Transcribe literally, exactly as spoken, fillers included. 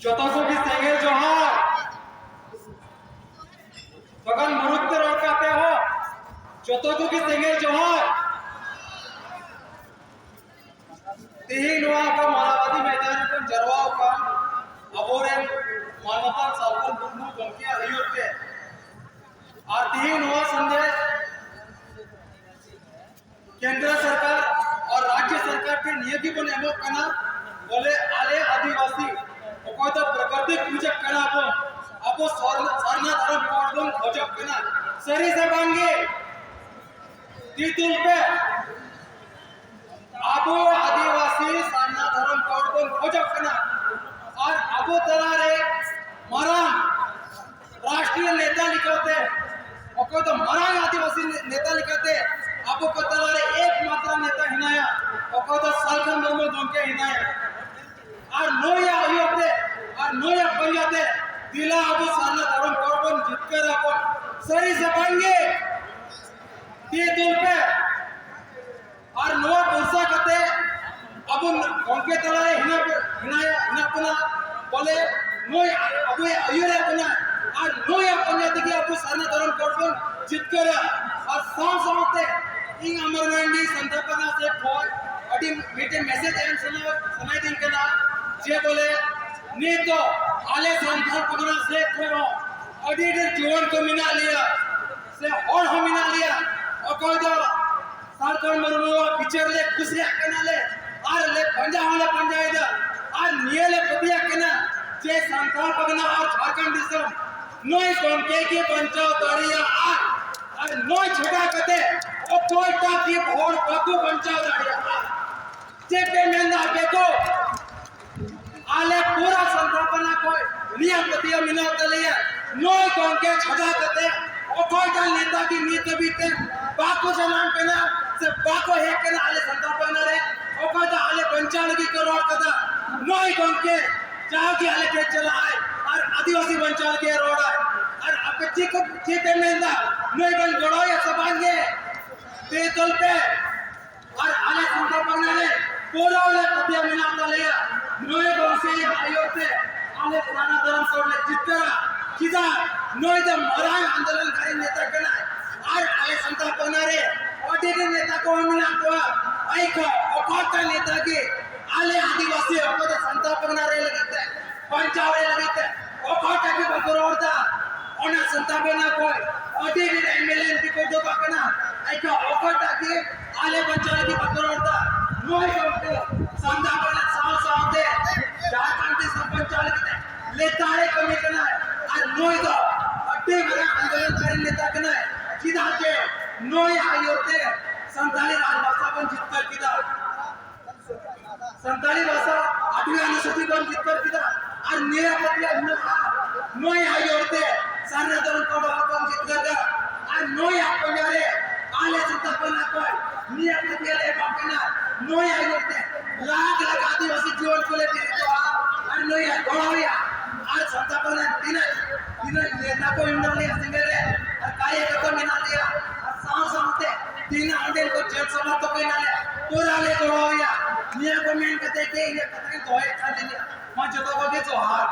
ᱡᱚᱛᱚ ᱠᱚᱜᱮ ᱥᱮᱸᱜᱮᱞ ᱡᱚᱦᱟᱨ᱾ ᱛᱚᱠᱷᱚᱱ ᱢᱩᱨᱩᱠ ᱛᱮ ᱨᱚᱲ ᱠᱟᱛᱮ ᱦᱚᱸ ᱡᱚᱛᱚ ᱠᱚᱜᱮ ᱥᱮᱸᱜᱮᱞ ᱡᱚᱦᱟᱨ᱾ ᱛᱮᱦᱮᱧ ᱱᱚᱣᱟ ᱟᱵᱚ ᱢᱟᱱᱟᱵᱟᱫᱤ ᱢᱚᱭᱫᱟᱱ ᱨᱮᱵᱚᱱ ᱡᱟᱨᱣᱟ ᱟᱠᱟᱱ ᱟᱵᱚᱨᱮᱱ ᱢᱟᱱᱚᱛᱟᱱ ᱥᱟᱞᱠᱷᱟᱱ ᱢᱩᱨᱢᱩ ᱜᱚᱢᱠᱮᱭᱟᱜ ᱟᱹᱭᱩᱨ ᱛᱮ, ᱟᱨ ᱛᱮᱦᱮᱧ ᱱᱚᱣᱟ ᱥᱟᱱᱫᱮᱥ ᱠᱮᱱᱫᱨᱚ ᱥᱚᱨᱠᱟᱨ ᱟᱨ ᱨᱟᱡᱽᱡᱚ ᱥᱚᱨᱠᱟᱨ ᱴᱷᱮᱱ ᱱᱤᱭᱟᱹ ᱜᱮᱵᱚᱱ ᱮᱢᱚᱜ ᱠᱟᱱᱟ, ᱵᱚᱞᱮ ᱟᱞᱮ ᱟᱹᱫᱤᱵᱟᱹᱥᱤ ᱚᱠᱚᱭ ᱫᱚ ᱯᱨᱟᱠᱨᱤᱛᱤᱠ ᱯᱩᱡᱟᱹ ᱠᱟᱱᱟ ᱵᱚᱱ, ᱟᱵᱚ ᱥᱟᱨᱱᱟ, ᱥᱟᱨᱱᱟ ᱫᱷᱚᱨᱚᱢ ᱠᱳᱰ ᱵᱚᱱ ᱠᱷᱚᱡᱚᱜ ᱠᱟᱱᱟ, ᱥᱟᱹᱨᱤ ᱥᱮ ᱵᱟᱝ ᱜᱮ? ᱛᱤ ᱛᱩᱞ ᱯᱮ᱾ ᱟᱵᱚ ᱟᱹᱫᱤᱵᱟᱹᱥᱤ ᱥᱟᱨᱱᱟ ᱫᱷᱚᱨᱚᱢ ᱠᱳᱰ ᱵᱚᱱ ᱠᱷᱚᱡᱚᱜ ᱠᱟᱱᱟ᱾ ᱟᱨ ᱟᱵᱚ ᱛᱟᱞᱟᱨᱮ ᱢᱟᱨᱟᱝ ᱨᱟᱥᱴᱨᱤᱭᱚ ᱱᱮᱛᱟ ᱞᱮᱠᱟᱛᱮ, ᱚᱠᱚᱭ ᱫᱚ ᱢᱟᱨᱟᱝ ᱟᱹᱫᱤᱵᱟᱹᱥᱤ ᱱᱮᱛᱟ ᱞᱮᱠᱟᱛᱮ ᱟᱵᱚ ᱠᱚ ᱛᱟᱞᱟᱨᱮ ᱮᱠᱢᱟᱛᱨᱚ ᱱᱮᱛᱟ ᱦᱮᱱᱟᱭᱟ, ᱚᱠᱚᱭ ᱫᱚ ᱥᱟᱞᱠᱷᱟᱱ ᱢᱩᱨᱢᱩ ᱜᱚᱢᱠᱮ ᱦᱮᱱᱟᱭᱟ᱾ ᱟᱨ ᱱᱩᱭᱟᱜ ᱟᱹᱭᱩᱨ ᱛᱮ, ᱟᱨ ᱱᱩᱭᱟᱜ ᱯᱟᱸᱡᱟ ᱛᱮ ᱫᱮᱞᱟ ᱟᱵᱚ ᱥᱟᱨᱱᱟ ᱫᱷᱚᱨᱚᱢ ᱠᱳᱰ ᱵᱚᱱ ᱡᱤᱛᱠᱟᱹᱨ ᱟᱵᱚᱱ᱾ ᱥᱟᱹᱨᱤ ᱥᱮ ᱵᱟᱝ ᱜᱮ? ᱛᱤ ᱛᱩᱞ ᱯᱮ᱾ ᱟᱨ ᱱᱚᱣᱟ ᱵᱷᱚᱨᱥᱟ ᱠᱟᱛᱮ ᱟᱵᱚ ᱜᱚᱢᱠᱮ ᱛᱟᱞᱟᱨᱮ ᱦᱮᱱᱟᱜ, ᱦᱮᱱᱟᱭᱟ, ᱦᱮᱱᱟᱜ ᱵᱚᱱᱟ, ᱵᱚᱞᱮ ᱱᱩᱭ ᱟᱵᱚᱭ ᱟᱹᱭᱩᱨᱮᱫ ᱵᱚᱱᱟ, ᱟᱨ ᱱᱩᱭᱟᱜ ᱯᱟᱸᱡᱟ ᱛᱮᱜᱮ ᱟᱵᱚ ᱥᱟᱨᱱᱟ ᱫᱷᱚᱨᱚᱢ ᱠᱳᱰ ᱵᱚᱱ ᱡᱤᱛᱠᱟᱹᱨᱟ᱾ ᱟᱨ ᱥᱟᱶ ᱥᱟᱶᱛᱮ ᱤᱧ ᱟᱢᱟᱨ ᱢᱟᱨᱟᱱᱰᱤ ᱥᱟᱱᱛᱟᱲ ᱯᱟᱨᱜᱟᱱᱟ ᱥᱮᱫ ᱠᱷᱚᱱ ᱟᱹᱰᱤ ᱢᱤᱫᱴᱮᱱ ᱢᱮᱥᱮᱡᱽ ᱮᱢ ᱥᱟᱱᱟ, ᱥᱟᱱᱟᱭᱮᱫᱤᱧ ᱠᱟᱱᱟ ᱡᱮ ᱵᱚᱞᱮ ᱱᱤᱛ ᱫᱚ ᱟᱞᱮ ᱥᱟᱱᱛᱟᱲ ᱯᱟᱨᱜᱟᱱᱟ ᱥᱮᱫ ᱠᱷᱚᱱ ᱦᱚᱸ ᱟᱹᱰᱤ ᱰᱷᱮᱨ ᱡᱩᱣᱟᱹᱱ ᱠᱚ ᱢᱮᱱᱟᱜ ᱞᱮᱭᱟ, ᱥᱮ ᱦᱚᱲ ᱦᱚᱸ ᱢᱮᱱᱟᱜ ᱞᱮᱭᱟ, ᱚᱠᱚᱭ ᱫᱚ ᱥᱟᱞᱠᱷᱟᱱ ᱢᱩᱨᱢᱩᱣᱟᱜ ᱵᱤᱪᱟᱹᱨ ᱞᱮ ᱠᱩᱥᱤᱭᱟᱜ ᱠᱟᱱᱟᱞᱮ, ᱟᱨ ᱞᱮ ᱯᱟᱸᱡᱟ ᱦᱚᱸᱞᱮ ᱯᱟᱸᱡᱟᱭᱮᱫᱟ, ᱟᱨ ᱱᱤᱭᱟᱹ ᱞᱮ ᱯᱟᱹᱛᱭᱟᱹᱜ ᱠᱟᱱᱟ ᱡᱮ ᱥᱟᱱᱛᱟᱲ ᱯᱟᱨᱜᱟᱱᱟ ᱟᱨ ᱡᱷᱟᱲᱠᱷᱚᱸᱰ ᱫᱤᱥᱚᱢ ᱱᱩᱭ ᱜᱚᱢᱠᱮ ᱜᱮ ᱵᱟᱧᱪᱟᱣ ᱫᱟᱲᱮᱭᱟᱜᱼᱟ, ᱟᱨ ᱱᱩᱭ ᱪᱷᱟᱰᱟ ᱠᱟᱛᱮ ᱚᱠᱚᱭᱴᱟᱜ ᱜᱮ ᱦᱚᱲ ᱵᱟᱠᱚ ᱵᱟᱧᱪᱟᱣ ᱫᱟᱲᱮᱭᱟᱜᱼᱟ᱾ ᱪᱮᱫ ᱯᱮ ᱢᱮᱱᱫᱟ ᱟᱯᱮ ᱠᱚ? ᱟᱞᱮ ᱯᱩᱨᱟᱹ ᱥᱟᱱᱛᱟᱲ ᱯᱟᱨᱜᱟᱱᱟ ᱠᱚ ᱱᱤᱭᱟᱹ ᱯᱟᱹᱛᱭᱟᱹᱣ ᱢᱮᱱᱟᱜ ᱛᱟᱞᱮᱭᱟ, ᱱᱩᱭ ᱜᱚᱢᱠᱮ ᱪᱷᱟᱰᱟ ᱠᱟᱛᱮ ᱚᱠᱚᱭᱴᱟᱜ ᱱᱮᱛᱟ ᱜᱮ ᱱᱤᱛ ᱫᱷᱟᱹᱵᱤᱡ ᱛᱮ ᱵᱟᱠᱚ ᱡᱟᱱᱟᱢ ᱠᱟᱱᱟ ᱥᱮ ᱵᱟᱠᱚ ᱦᱮᱡ ᱠᱟᱱᱟ ᱟᱞᱮ ᱥᱟᱱᱛᱟᱲ ᱯᱟᱨᱜᱟᱱᱟ ᱨᱮ, ᱚᱠᱚᱭ ᱫᱚ ᱟᱞᱮ ᱵᱟᱧᱪᱟᱣ ᱞᱟᱹᱜᱤᱫ ᱠᱚ ᱨᱚᱲ ᱠᱟᱫᱟ᱾ ᱱᱩᱭ ᱜᱚᱢᱠᱮ ᱡᱟᱣᱜᱮ ᱟᱞᱮ ᱴᱷᱮᱱ ᱪᱟᱞᱟᱜ ᱟᱭ ᱟᱨ ᱟᱹᱫᱤᱵᱟᱹᱥᱤ ᱵᱟᱧᱪᱟᱣ ᱞᱟᱹᱜᱤᱫ ᱮ ᱨᱚᱲᱟ᱾ ᱟᱨ ᱟᱯᱮ ᱪᱮᱫ ᱠᱚ, ᱪᱮᱫ ᱯᱮ ᱢᱮᱱᱫᱟ? ᱱᱩᱭ ᱵᱚᱱ ᱜᱚᱲᱚᱭᱟ ᱥᱮ ᱵᱟᱝ ᱜᱮ? ᱯᱮ ᱫᱚᱞ ᱯᱮ᱾ ᱟᱨ ᱟᱞᱮ ᱥᱟᱱᱛᱟᱲ ᱯᱟᱨᱜᱟᱱᱟ ᱨᱮ ᱯᱩᱨᱟᱹ ᱞᱮ ᱯᱟᱹᱛᱭᱟᱹᱣ ᱢᱮᱱᱟᱜ ᱛᱟᱞᱮᱭᱟ, ᱱᱩᱭ ᱜᱚᱢᱠᱮᱭᱟᱜ ᱟᱹᱭᱩᱨ ᱛᱮ ᱥᱟᱨᱱᱟ ᱫᱷᱚᱨᱚᱢ ᱠᱳᱰ ᱞᱮ ᱡᱤᱛᱠᱟᱹᱨᱟ᱾ ᱪᱮᱫᱟᱜ? ᱱᱩᱭ ᱫᱚ ᱢᱟᱨᱟᱝ ᱟᱱᱫᱳᱞᱚᱱᱠᱟᱨᱤ ᱱᱮᱛᱟ ᱠᱟᱱᱟᱭ᱾ ᱟᱨ ᱟᱞᱮ ᱥᱟᱱᱛᱟᱲ ᱯᱟᱨᱜᱟᱱᱟ ᱨᱮ ᱟᱹᱰᱤ ᱰᱷᱮᱨ ᱱᱮᱛᱟ ᱠᱚ ᱢᱮᱱᱟᱜ ᱠᱚᱣᱟ᱾ ᱟᱭᱠᱟ ᱚᱠᱟᱴᱟᱜ ᱱᱮᱛᱟ ᱜᱮ ᱟᱞᱮ ᱟᱹᱫᱤᱵᱟᱹᱥᱤ ᱚᱠᱚᱭ ᱫᱚ ᱥᱟᱱᱛᱟᱲ ᱯᱟᱨᱜᱟᱱᱟ ᱨᱮ ᱞᱟᱹᱜᱤᱫ ᱛᱮ, ᱵᱟᱧᱪᱟᱣ ᱨᱮ ᱞᱟᱹᱜᱤᱫ ᱛᱮ ᱚᱠᱟᱴᱟᱜ ᱜᱮ ᱵᱟᱠᱚ ᱨᱚᱲ ᱮᱫᱟ᱾ ᱚᱱᱟ ᱥᱟᱱᱛᱟᱲ ᱯᱟᱨᱜᱟᱱᱟ ᱠᱷᱚᱱ ᱟᱹᱰᱤ ᱰᱷᱮᱨ M L A M P ᱠᱚ ᱩᱰᱩᱠ ᱟᱠᱟᱱᱟ᱾ ᱟᱭᱠᱟ ᱚᱠᱟᱴᱟᱜ ᱜᱮ ᱟᱞᱮ ᱵᱟᱧᱪᱟᱣ ᱞᱟᱹᱜᱤᱫ ᱵᱟᱠᱚ ᱨᱚᱲ ᱮᱫᱟ᱾ ᱱᱩᱭ ᱜᱚᱢᱠᱮ ᱥᱟᱱᱛᱟᱲ ᱯᱟᱨᱜᱟᱱᱟ ᱥᱟᱶ ᱥᱟᱶᱛᱮ ᱡᱷᱟᱲᱠᱷᱚᱸᱰ ᱫᱤᱥᱚᱢ ᱵᱟᱧᱪᱟᱣ ᱞᱟᱹᱜᱤᱫ ᱛᱮ ᱞᱮᱛᱟᱲᱮ ᱠᱟᱹᱢᱤ ᱠᱟᱱᱟᱭ᱾ ᱟᱨ ᱱᱩᱭ ᱫᱚ ᱟᱹᱰᱤ ᱢᱟᱨᱟᱝ ᱟᱱᱫᱳᱞᱚᱱᱠᱟᱨᱤ ᱱᱮᱛᱟ ᱠᱟᱱᱟᱭ᱾ ᱪᱮᱫᱟᱜ ᱡᱮ ᱱᱩᱭᱟᱜ ᱟᱹᱭᱩᱨ ᱛᱮ ᱥᱟᱱᱛᱟᱲᱤ ᱨᱟᱡᱽᱵᱷᱟᱥᱟ ᱵᱚᱱ ᱡᱤᱛᱠᱟᱹᱨ ᱠᱮᱫᱟ᱾ ᱥᱟᱱᱛᱟᱲᱤ ᱵᱷᱟᱥᱟ ᱟᱹᱰᱤ ᱚᱱᱩᱥᱩᱪᱤ ᱵᱚᱱ ᱡᱤᱛᱠᱟᱹᱨ ᱠᱮᱫᱟ᱾ ᱟᱨ ᱱᱤᱭᱟᱹ ᱠᱟᱛᱮ ᱢᱮᱱᱟᱜᱼᱟ, ᱱᱩᱭ ᱟᱹᱭᱩᱨ ᱛᱮ ᱥᱟᱨᱱᱟ ᱫᱷᱚᱨᱚᱢ ᱠᱳᱰ ᱵᱚᱱ ᱡᱤᱛᱠᱟᱹᱨ ᱠᱮᱫᱟ᱾ ᱟᱨ ᱱᱩᱭᱟᱜ ᱯᱟᱸᱡᱟ ᱨᱮ ᱟᱞᱮ ᱥᱟᱱᱛᱟᱲ ᱠᱚ ᱱᱤᱭᱟᱹ ᱠᱟᱛᱮ ᱞᱮ ᱮᱢᱟ ᱠᱟᱱᱟ᱾ ᱱᱩᱭ ᱟᱹᱭᱩᱨ ᱛᱮ ᱞᱟᱠᱷ ᱞᱟᱠᱷ ᱟᱹᱫᱤᱵᱟᱹᱥᱤ ᱡᱤᱭᱚᱱ ᱠᱚ ᱞᱮ ᱵᱤᱨᱤᱫᱚᱜᱼᱟ᱾ ᱟᱨ ᱱᱩᱭᱟᱜ ᱜᱚᱲᱚ ᱨᱮᱭᱟᱜ ᱟᱨ ᱥᱟᱱᱛᱟᱲ ᱠᱚ ᱛᱤᱱᱟᱹᱜ ᱛᱤᱱᱟᱹᱜ ᱱᱮᱛᱟ ᱠᱚ ᱢᱮᱱᱟᱜ ᱞᱮᱭᱟ ᱥᱮᱸᱜᱮᱞ ᱨᱮ, ᱟᱨ ᱠᱟᱨᱭᱚᱠᱚᱨᱛᱟ ᱢᱮᱱᱟᱜ ᱞᱮᱭᱟ, ᱟᱨ ᱥᱟᱶ ᱥᱟᱶᱛᱮ ᱛᱤᱱᱟᱹᱜ ᱚᱸᱰᱮ ᱠᱚ ᱡᱮᱞ ᱥᱚᱢᱚᱨᱛᱷᱚᱠ ᱠᱚ ᱢᱮᱱᱟᱜ ᱞᱮᱭᱟ, ᱯᱩᱨᱟᱹ ᱞᱮ ᱜᱚᱲᱚ ᱟᱭᱟ᱾ ᱱᱤᱭᱟᱹ ᱠᱚ ᱢᱮᱱ ᱠᱟᱛᱮ ᱜᱮ ᱤᱧᱟᱹᱜ ᱠᱟᱛᱷᱟᱧ ᱫᱚᱦᱚᱭᱮᱫ ᱠᱟᱱ ᱛᱤᱧᱟ᱾ ᱢᱟ ᱡᱚᱛᱚ ᱠᱚᱜᱮ ᱡᱚᱦᱟᱨ᱾